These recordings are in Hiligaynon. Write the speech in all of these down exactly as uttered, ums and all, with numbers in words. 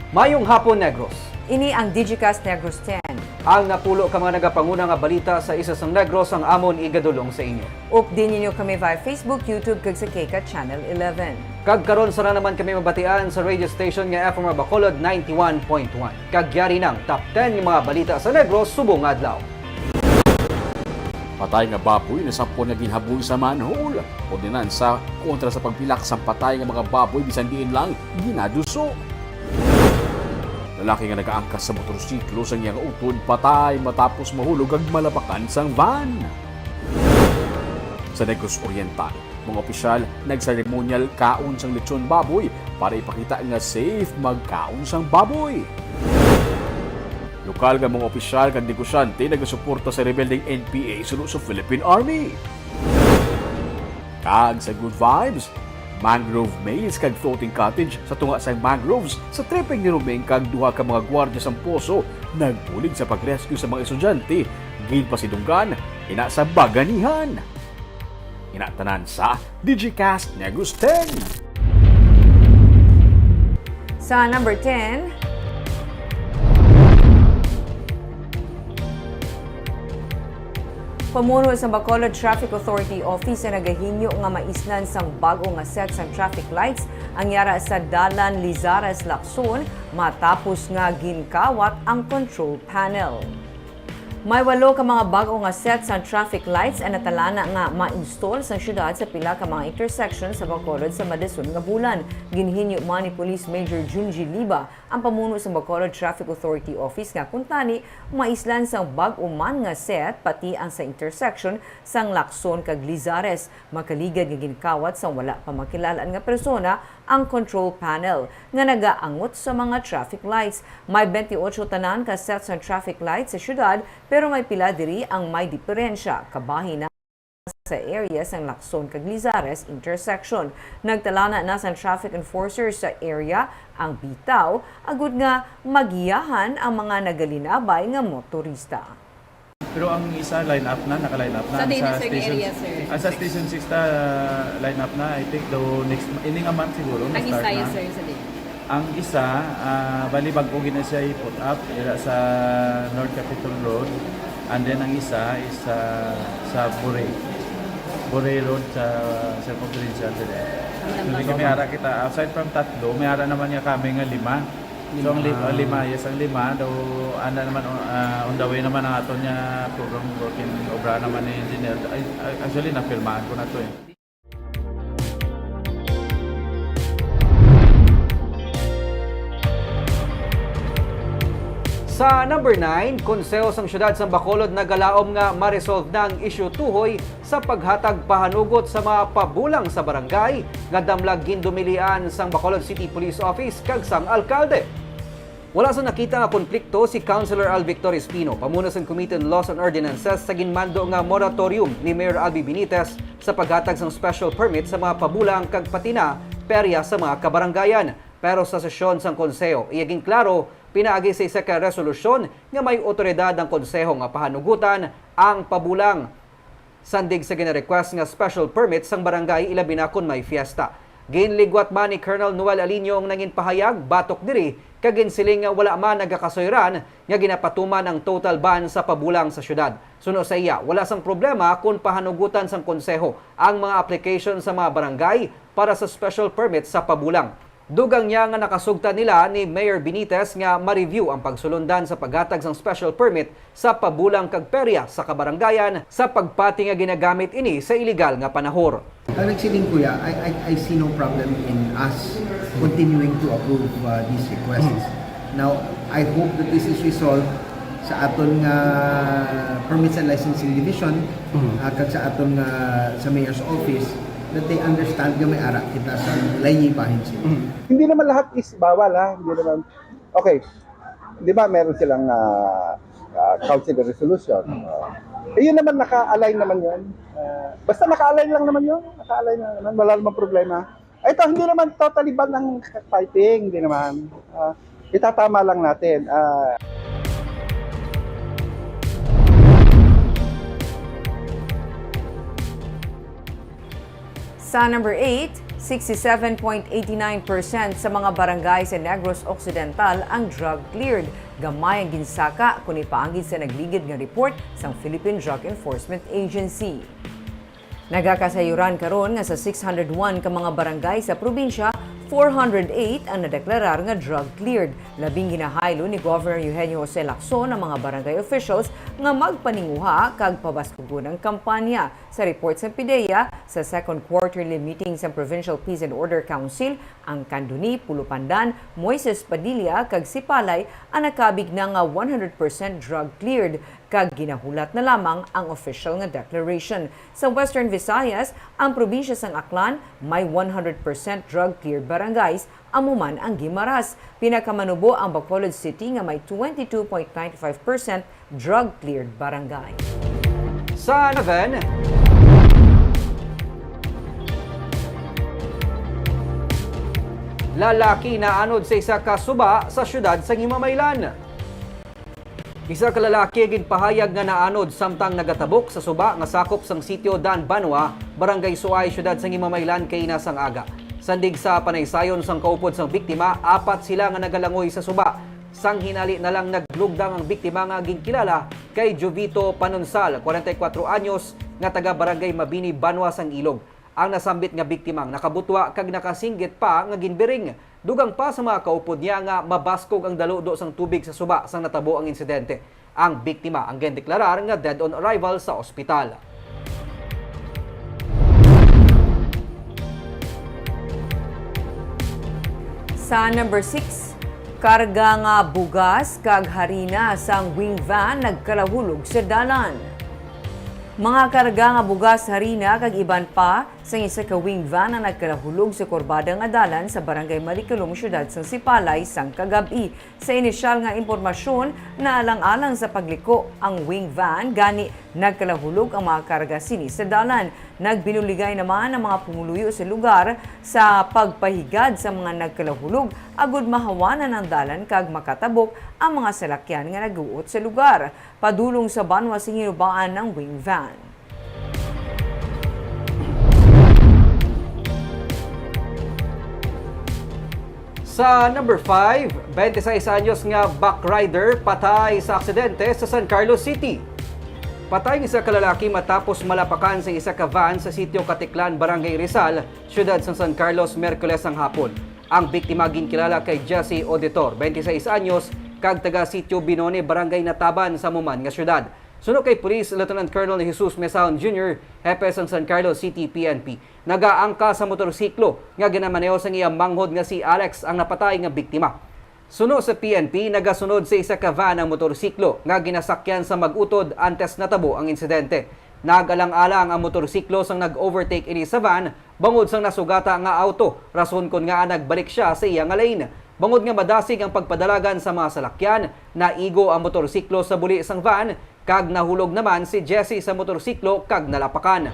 Mayong hapon, Negros. Ini ang Digicast Negros ten. Ang napulo ka mga nagapanguna nga balita sa isa sang Negros ang amon igadulong sa inyo. Updi ninyo kami via Facebook, YouTube, kag sa K CAT Channel eleven. Kag karon, sara naman kami mabatian sa radio station nga F M R Bacolod ninety-one point one. Kag yari nang top ten nga mga balita sa Negros subong adlaw. Patay nga baboy nasampon nga ginhaboy sa manhole. Ordinansa kontra sa pagpilak sang patay nga mga baboy bisan diin lang ginaduso. Lalaki nga nagaangkas sa motorsiklo sang iyang utod patay matapos mahulog kag malapakan sang van. Sa Negros Oriental, mga opisyal nagseremonyal kaon sang lechon baboy para ipakita nga safe magkaon sang baboy. Lokal nga mga opisyal kag negosyante nagasuporta sa rebeldeng N P A suno sa Philippine Army. Kag sa Good Vibes, mangrove maze kag floating cottage sa tunga sang mangroves sa tripping ni Romeng kag duha ka mga gwardya sang poso nagbulig sa pag-rescue sa mga estudyante, ginpasidunggan ina sa baganihan. Ina tanan sa Digicast Negros ten. Sa number ten, pamuno sa Bacolod Traffic Authority Office ang nagahinyo nga maislan sang bag-o nga set sang traffic lights ang yara sa Dalan Lizares, Lacson, matapos nga ginkawat ang control panel. May walo ka mga bag-o nga set sang traffic lights ang natalana nga ma-install sang siyudad sa pila ka mga intersection sa Bacolod sa madason nga bulan. Ginhinyo man ni Police Major Junji Liba, ang pamuno sang Bacolod Traffic Authority Office, nga kuntani maislan sang bag-o man nga set pati ang sa intersection sang Lacson kag Lizares, makaligad nga ginkawat sang wala pa makilal-an nga persona ang control panel nga nagaangot sa mga traffic lights. May twenty-eight tanan ka set sang traffic lights sa siyudad, pero may pila diri ang may diperensya, kabahin na sa area sang Lacson kag Lizares intersection. Nagtalana na sang traffic enforcers sa area ang bitaw, agud nga magiyahan ang mga nagalinabay nga motorista. Pero ang isa, line up na, naka-line up na. Sa Ang Dinasoy nga station, area, sir. Ang sa Station six ta, line up na, I think, daw next, ini nga month siguro, Ang na-start isa, na. Yes, sir, sa Dinasoy. Ang isa, ah, bali, bag-o gina siya i-put up, dira sa North Capitol Road. And then, ang isa is sa, sa Bure. Bure Road sa Circumferential, diri. Ang So, hindi kami ara kita, aside from tatlo, may ara naman nga kami nga lima. So, ang li-, Lima. ang lima, yes, ang lima. Daw, anda naman, uh, on the way naman ang aton nga program, working obra naman ni engineer. Ay, ay, actually, napirmahan ko na to eh. Sa number nine, Konseho sang Siyudad sang Bacolod nagalaom nga ma-resolve na ang isyu tuhoy sa paghatag pahanugot sa mga pabulang sa barangay nga damlag gindumilian sang Bacolod City Police Office kag sang alkalde. Wala sa nakita nga konflikto si Councilor Al Victor Espino, pamuno sang Committee on Laws and Ordinances, sa ginmando nga moratorium ni Mayor Albee Benitez sa paghatag sang special permit sa mga pabulang kag pati na perya sa mga kabarangayan. Pero sa sesyon sang konseho, iya ginklaro pinaagi sa isa ka resolusyon nga may awtoridad ang konseho nga pahanugutan ang pabulang. Sandig sa gina-request nga special permit sang barangay, ilabi na kon may fiesta. Ginligwat man ni Colonel Noel Aliño ang nangin pahayag batok diri, kag ginsiling nga wala man nagakasuyran nga ginapatuman ang total ban sa pabulang sa syudad. Suno sa iya, wala sang problema kon pahanugutan sang konseho ang mga application sa mga barangay para sa special permit sa pabulang. Dugang niya nga nakasugta nila ni Mayor Benitez nga ma-review ang pagsulundan sa paghatag sang special permit sa pabulang kag perya sa kabarangayan sa pagpati nga ginagamit ini sa iligal nga panahor. Ang nagsiling, kuya, I, I, I see no problem in us continuing to approve, uh, these requests. Now, I hope that this is resolved sa aton nga Permits and Licensing Division, Mm. uh, kag sa aton nga sa Mayor's Office, that they understand nga may ara kita sa laying bahin sila. Mm. Hindi naman lahat is bawal, ha? Hindi naman. Okay. Di ba meron silang, ah, ah, council resolution? Ah, eh, yun naman, naka-align naman yun. Ah, basta naka-align lang naman yun. Naka-align lang naman. Wala namang problema. Ito, hindi naman totally ban ang fighting. Hindi naman. Ah, itatama lang natin. Ah, Sa number eight, Sixty-seven point eight nine percent sa mga barangay sa Negros Occidental ang drug cleared. Gamay ang ginsaka, kuni paagi sa nagligid nga report sang Philippine Drug Enforcement Agency. Nagakasayuran karon nga sa six hundred one ka mga barangay sa probinsya, four hundred eight ang nadeklarar nga drug cleared. Labing ginahaylo ni Governor Eugenio Jose Lacson ang mga barangay officials nga magpaninguha kag pabaskugon ang kampanya. Sa report sa PDEA, sa second quarterly meeting sa Provincial Peace and Order Council, ang Candoni, Pulo Pandan, Moises Padilla, kag Sipalay ang nakabig na nga one hundred percent drug cleared, kag ginahulat na lamang ang official nga declaration. Sa Western Visayas, ang probinsya sang Aklan may one hundred percent drug cleared barangays, amo man ang Guimaras. Pinakamanubo ang Bacolod City nga may twenty-two point nine five percent drug cleared barangay. Sa Naven, lalaki naanod sa isa ka suba sa siyudad sa Himamaylan. Isa ka lalaki ginpahayag nga naanod samtang nagatabok sa suba nga sakop sang sitio Dan Banwa, Barangay Suay, siyudad sang Himamaylan, kaina sang aga. Sandig sa panaysayon sang kaupod sang biktima, apat sila nga nagalangoy sa suba. Sang hinali na lang naglugdang ang biktima nga ginkilala kay Jovito Panunsal, kwarenta y kuwatro anyos, nga taga Barangay Mabini, Banwa sang Ilog. Ang nasambit nga biktima ang nakabutwa kag nakasinggit pa nga ginbiring. Dugang pa sa mga kaupod niya nga mabaskog ang daludo sang tubig sa suba sang natabo ang insidente. Ang biktima ang gindeklarar nga dead on arrival sa ospital. Sa number six, karga nga bugas kag harina sang wing van nagkalahulog sa dalan. Mga karga nga bugas, harina, kag iban pa sang isa ka wing van ang nagkalahulog sa kurbada nga dalan sa Barangay Mariculum, siyudad sang Sipalay, sang kagab-i. Sa inisyal nga impormasyon, naalang-alang sa pagliko ang wing van, gani nagkalahulog ang mga karga sini sa dalan. Nagbinuligay naman ang mga pumuluyo sa lugar sa pagpahigad sa mga nagkalahulog agud mahawanan ang dalan kag makatabok ang mga salakyan nga nagguot sa lugar. Padulong sa banwa sing hinubaan ang wing van. Sa number five, twenty-six anyos nga backrider patay sa aksidente sa San Carlos City. Patay ang isa ka lalaki matapos malapakan sa isa ka van sa Sitio Katiklan, Barangay Rizal, siyudad sa San Carlos, Miyerkules sang hapon. Ang biktima ginkilala kay Jesse Auditor, twenty-six anyos, kag taga Sitio Binone, Barangay Nataban, sa amo man nga siyudad. Suno kay Police Lieutenant Colonel Jesus Mesaon Junior, hepe sang San Carlos City P N P, nagaangkas sa motorsiklo nga ginamaneho sang iya manghod nga si Alex ang napatay nga biktima. Suno sa P N P, nagasunod sa isa ka van ang motorsiklo nga ginasakyan sa mag-utod antes natabo ang insidente. Nag-alang-alang ang motorsiklo sang nag-overtake ini sa van bangod sang nasugata nga auto, rason kon ngaa nagbalik sia sa iya nga lane. Bangod nga madasig ang pagpadalagan sa mga salakyan, naigo ang motorsiklo sa buli sang van kag nahulog naman si Jesse sa motorsiklo kag nalapakan.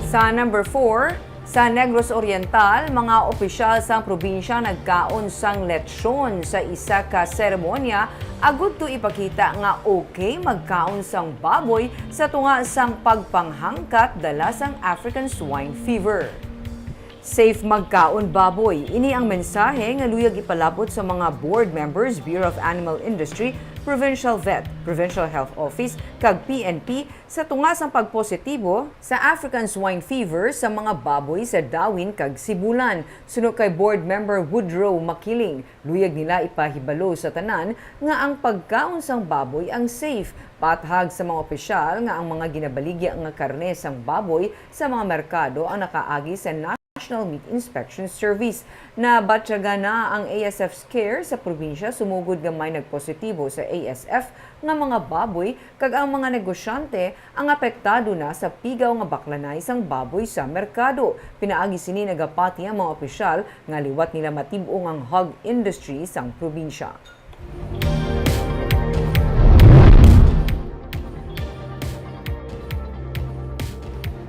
Sa number four, sa Negros Oriental, mga opisyal sang probinsya nagkaon sang lechon sa isa ka seremonya agud to ipakita nga okay magkaon sang baboy sa tunga sang pagpanghangkat dala sang African Swine Fever. Safe magkaon baboy. Ini ang mensahe nga luyag ipalabot sa mga board members, Bureau of Animal Industry, Provincial Vet, Provincial Health Office, kag P N P sa tunga sang pagpositibo sa African Swine Fever sa mga baboy sa Dawin kag Sibulan. Suno kay Board Member Woodrow Makiling, luyag nila ipahibalo sa tanan nga ang pagkaon sang baboy ang safe. Paathag sa mga opisyal nga ang mga ginabaligya nga karne sang baboy sa mga merkado ang nakaagi sa National Meat Inspection Service. Nabatyagan na ang A S F care sa probinsya sumugod nga may nagpositibo sa A S F nga mga baboy, kag ang mga negosyante ang apektado na sa pigaw nga baklanay sang baboy sa merkado. Pinaagi sini, nagapati ang mga opisyal nga liwat nila matib-ong ang hog industry sang probinsya.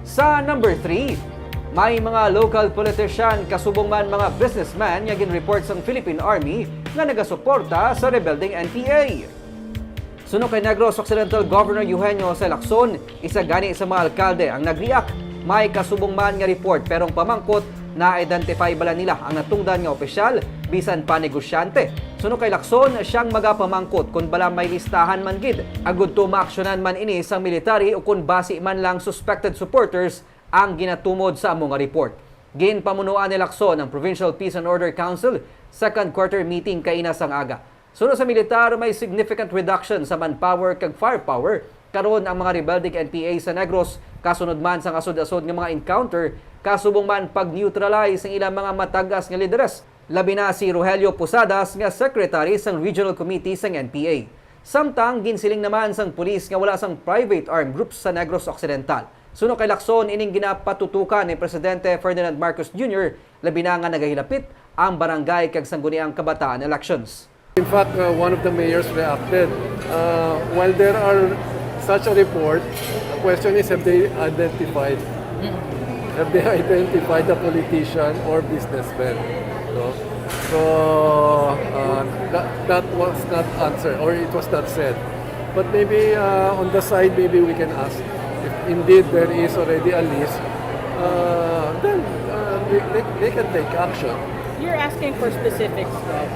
Sa number three, may mga local politician, kasubong man mga businessman nga ginreport sang Philippine Army nga nagasuporta sa rebelde nga N P A. Suno kay Negros Occidental Governor Eugenio Jose Lacson, isa gani sa mga alkalde ang nag-react. May kasubong man nga report, pero ang pamangkot, na-identify bala nila ang natungdan nga opisyal, bisan pa negosyante? Suno kay Lacson, siyang magapamangkot kon bala may listahan man gid, agud to maaksyonan man ini sang military o kon basi man lang suspected supporters ang ginatumod sa amo nga report. Ginpamunuan ni Lacson ang Provincial Peace and Order Council second quarter meeting kaina sang aga. Suno sa militar, may significant reduction sa manpower kag firepower karon ang mga rebelde kag N P A sa Negros, kasunod man sang asod-asod nga mga encounter, kasubong man pag-neutralize sang ilang mga matag-as nga lideres, labi na si Rogelio Posadas nga secretary sang Regional Committee sang N P A. Samtang ginsiling naman sang pulis nga wala sang private armed groups sa Negros Occidental. Suno kay Lacson, ining ginapatutukan ni Presidente Ferdinand Marcos Junior, labi na nga nagahilapit ang barangay kag sangguniang kabataan elections. In fact, uh, one of the mayors reacted. Uh, while there are such a report, the question is, have they identified? Have they identified the politician or businessman? No? So, uh, that, that was not answered, or it was not said. But maybe, uh, on the side, maybe we can ask. If indeed there is already a list, uh, then, uh, they, they, they can take action. You're asking for specifics, Gov.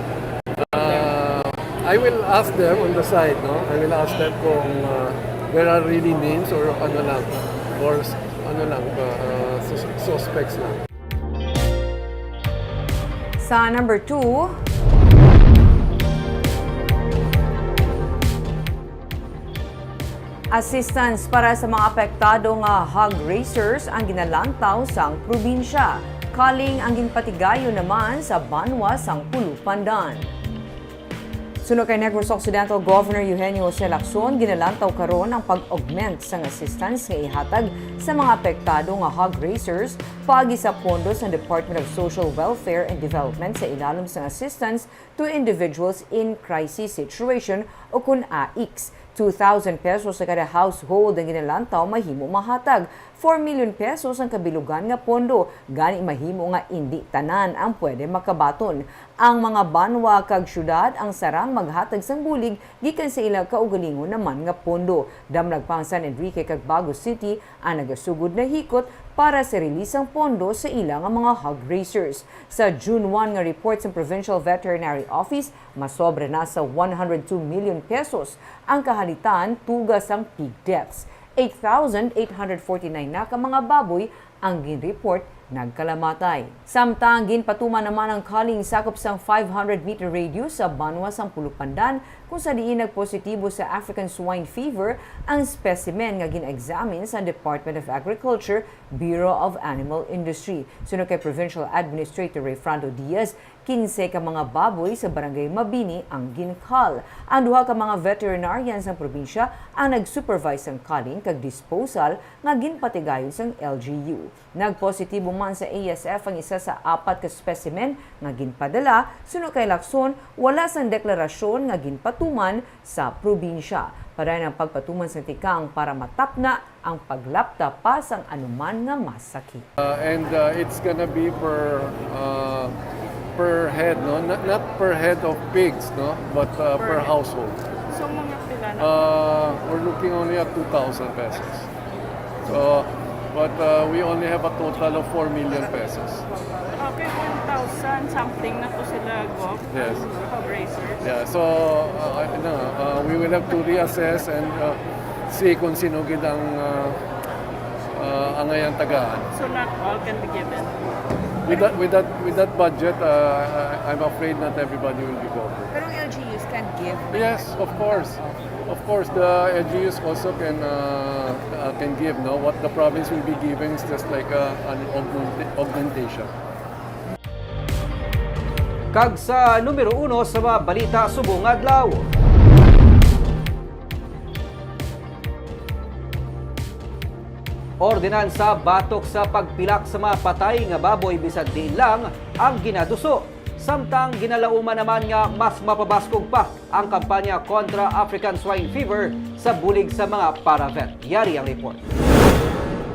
Uh, I will ask them on the side, no? I will ask them kung, uh, there are really names or ano lang, or s-, ano lang, uh, sus-, suspects lang. Sa number two, assistance para sa mga apektado nga hog raisers ang ginalantaw sang probinsya. Kaling ang ginpatigayon naman sa banwa sang Pulupandan. Suno kay Negros Occidental Governor Eugenio Jose Lacson, ginalantaw karon ang pag-augment sang assistance nga ihatag sa mga apektado nga hog raisers paagi sa pondo sang Department of Social Welfare and Development sa ilalom sang Assistance to Individuals in Crisis Situation o kun AICS. Two thousand pesos sa kada household ang ginalantaw mahimo mahatag. Four million pesos ang kabilugan nga pondo, gani mahimo nga indi tanan ang pwede makabaton. Ang mga banwa kag syudad ang sarang maghatag sang bulig gikan sa ila kaugalingon naman nga pondo. Damlag pa ang San Enrique kag Bago City ang nagasugod na hikot para sa release sang pondo sa ila nga mga hog raisers. Sa June one nga report sang Provincial Veterinary Office, masobra na sa one hundred two million pesos ang kahalitan tuga sang pig deaths. Eight thousand eight hundred forty-nine na ka mga baboy ang ginreport nagkalamatay. Samtang ginpatuman naman ang kaling sakop sang five hundred meter radius sa banwa sang Pulupandan, kung sa diin nagpositibo sa African Swine Fever ang specimen nga gin-examine sa Department of Agriculture, Bureau of Animal Industry. Suno kay Provincial Administrator Rayfrando Diaz, kinse ka mga baboy sa Barangay Mabini ang ginkal. Ang duha ka mga veterinarian sang probinsya ang nag-supervise sang culling kag disposal nga ginpatigayon sang L G U. Nagpositibo man sa A S F ang isa sa apat ka specimen nga ginpadala. Suno kay Lacson, wala sang deklarasyon nga ginpatuman sa probinsya. Padayon ang pagpatuman sang tikang para matapna ang paglapta pa sang anuman nga masakit. Uh, and, uh, it's gonna be per, uh, per head, no? Not, not per head of pigs, no? But, uh, per household. So, mga pila na? Uh, we're looking only at two thousand pesos. So, but, uh, we only have a total of four million pesos. Okay, one thousand something na to sila, Gov. Yes. Fundraisers. Yeah, so, uh, ano, uh, we will have to reassess and, uh, see kung sino gid ang, uh, uh, angay ang tagaan. So not all can be given? With that, with that, with that budget, uh, I, I'm afraid not everybody will be covered. Pero L G Us can give? Yes, of course. Of course, the L G Us also can, uh, uh, can give, no? What the province will be giving is just like, uh, an augmenta-, augmentation. Kag sa numero uno sa mga balita subong adlaw. Ordinansa batok sa pagpilak sa mga patay nga baboy bisan diin lang ang ginaduso. Samtang ginalauman naman nga mas mapabaskog pa ang kampanya kontra African Swine Fever sa bulig sa mga paravet. Yari ang report.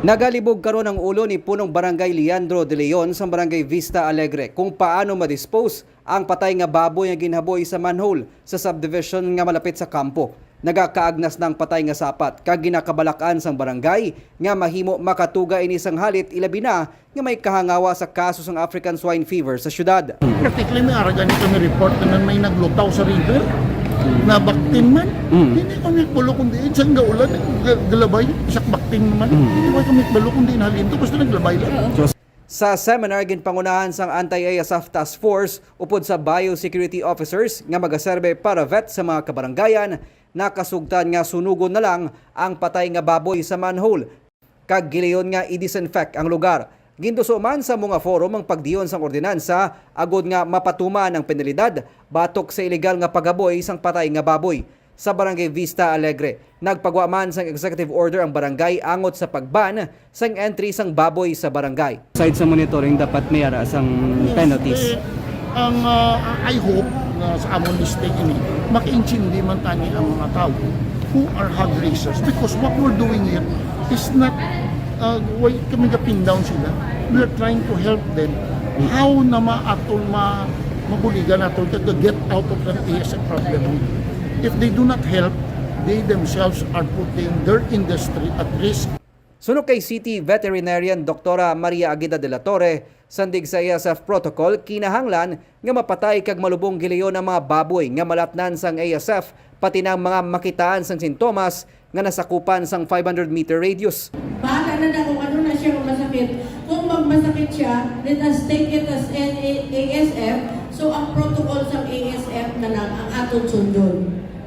Nagalibog karon ang ulo ni Punong Barangay Leandro De Leon sa Barangay Vista Alegre kung paano ma-dispose ang patay nga baboy nga ginhaboy sa manhole sa subdivision nga malapit sa kampo. Nagakaagnas na ang patay nga sapat, kag ginakabalak-an sang barangay nga mahimo makatuga ini sang halit, ilabi na nga may kahangawa sa kaso sang African Swine Fever sa syudad. Practically, may ara gani kami report nga may naglutaw sa river, nabaktin man. Mm. Hindi kami kabalo kung diin, sang gaulan, ga-, galabay, sak baktin naman. Mm. Hindi kami kabalo kung diin halin to, basta naglabay lang. Sa seminar, ginpangunahan sang Anti-A S F Task Force upod sa Biosecurity Officers nga magaserbe para vet sa mga kabaranggayan, nakasugtan nga sunugon na lang ang patay nga baboy sa manhole kag gilayon nga i-disinfect ang lugar. Gintuso man sa mga forum ang pagdiyon sang ordinansa agod nga mapatuman ang penalidad batok sa iligal nga paghaboy sang patay nga baboy. Sa Barangay Vista Alegre, nagpagwa man sang executive order ang barangay angot sa pag-ban sang entry sang baboy sa barangay. Aside sa monitoring, dapat may ara sang penalties. Yes, eh, ang, ah, I hope nga sa amon mistake ini, makaintindi man tani ang mga tawo who are hog raisers, because what we're doing here is not, uh, way kami ga-pin down sila. We are trying to help them. How na ma-, aton ma-, mabuligan naton ka to get out of an A S F problem? If they do not help, they themselves are putting their industry at risk. Suno kay City Veterinarian Doktora Maria Aguida de la Torre, sandig sa A S F protocol, kinahanglan nga mapatay kag malubong gilayon ang mga baboy nga malatnan sang A S F, pati na ang mga makitaan sang sintomas nga nasakupan sang five hundred meter radius. Bahala na na kung ano na siya ang masakit. Kung magmasakit siya, let us take it as an A-, A S F. So, ang protocol sang A S F na lang ang aton sundon.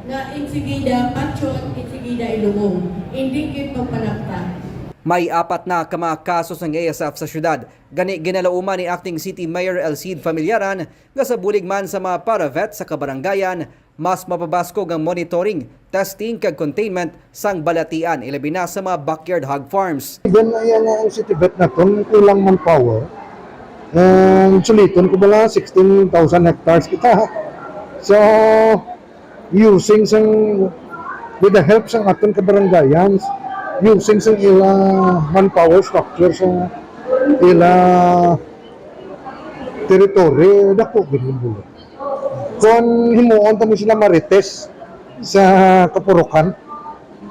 Nga insigida patyon, insigida ilubong. Hindi gid magpanapta. May apat na ka mga kaso sang A S F sa syudad. Gani, ginalauman ni Acting City Mayor Elcid Familiaran nga sa bulig man sa mga para-vet sa kabarangayan, mas mapabaskog ang monitoring, testing, kag containment sang balatian, ilabi na sa mga backyard hog farms. Then, ayan nga ang city vet naton, kulang manpower. And suliton ko bala, sixteen thousand hectares kita. So, using sang, with the help sang aton kabarangayan, using sang ila manpower structure, sa ila territory, dako gid ang bulo. Kon himuon ta mo sila marites sa kapurukan.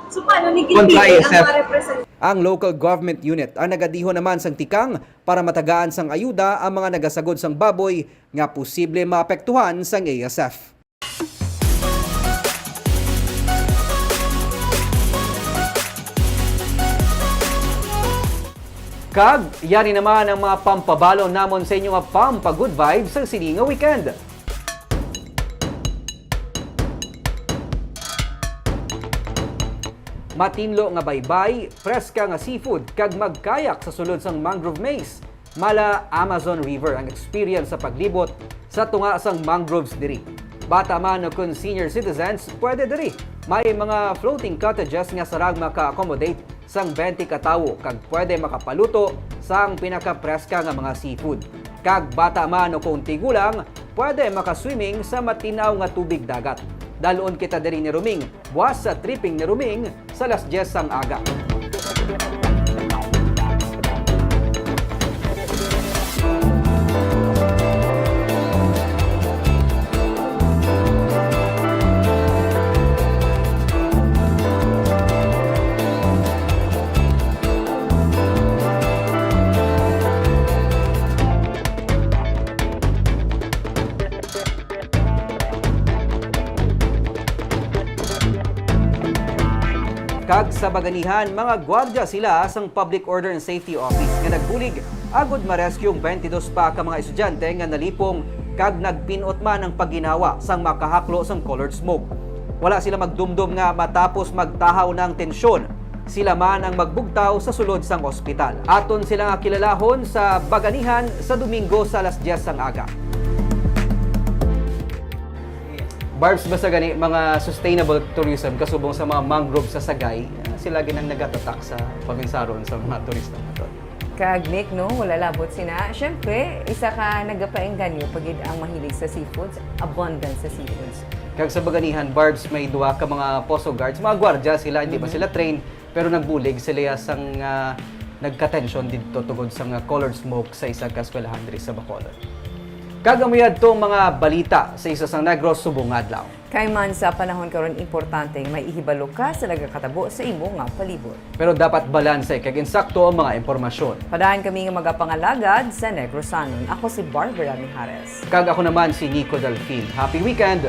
So, paano ni Kontra Gilbert ang S F. Marepresent? Ang local government unit ang nagadihon naman sang tikang para matagaan sang ayuda ang mga nagasagod sang baboy nga posible maapektuhan sang A S F. Kag yari naman ang mga pampabalo namon sa inyo nga pampa-good vibes sang sini nga weekend. Matinlo nga baybay, preska nga seafood, kag magkayak sa sulod sang mangrove maze. Mala Amazon River ang experience sa paglibot sa tunga sang mangroves diri. Bata man o kon senior citizens, pwede diri. May mga floating cottages nga sarang maka-accommodate sang twenty ka tawo kag pwede makapaluto sang pinakapreska nga mga seafood. Kag bata man o kon tigulang, pwede makaswimming sa matinaw nga tubig dagat. Dal-on kita diri ni Roming, buas sa tripping ni Roming, sa alas dyes sang aga. Kag sa baganihan, mga gwardya sila sang Public Order and Safety Office nga nagbulig agud ma-rescue ang twenty-dos pa ka mga estudyante nga nalipong kag nagpin-ot man ang pagginhawa sang makahaklo sang colored smoke. Wala sila magdumdom nga matapos magtahaw na ang tensyon, sila man ang magbugtaw sa sulod sang ospital. Aton sila nga kilalahon sa baganihan sa Domingo sa alas dyes sang aga. Barbs, basta gani, mga sustainable tourism kasubong sa mga mangrove sa Sagay, ah, sila gid ang nagatatak sa paminsaron sa mga turista naton. Kag Nick, no, wala labot sina. Siyempre, isa ka nagapaengganyo pa gid ang mahilig sa seafoods, abundance sa seafoods. Kag sa baganihan, Barbs, may duha ka mga poso guards, mga gwardya sila, hindi man Mhm. sila trained, pero nagbulig sila sang, ah, nagkatensyon didto tungod sa nga colored smoke sa isa ka eskwelahan diri sa Bacolod. Kag amo yadto ang mga balita sa Isa sang Negros subong nga adlaw. Kay man sa panahon karon, importante nga may ihibalo ka sa nagakatabo sa imo nga palibot. Pero dapat balanse kag insakto ang mga impormasyon. Padayon kami nga magapangalagad sa Negrosanon. Ako si Barbara Mijares. Kag ako naman si Nico Delfin. Happy weekend!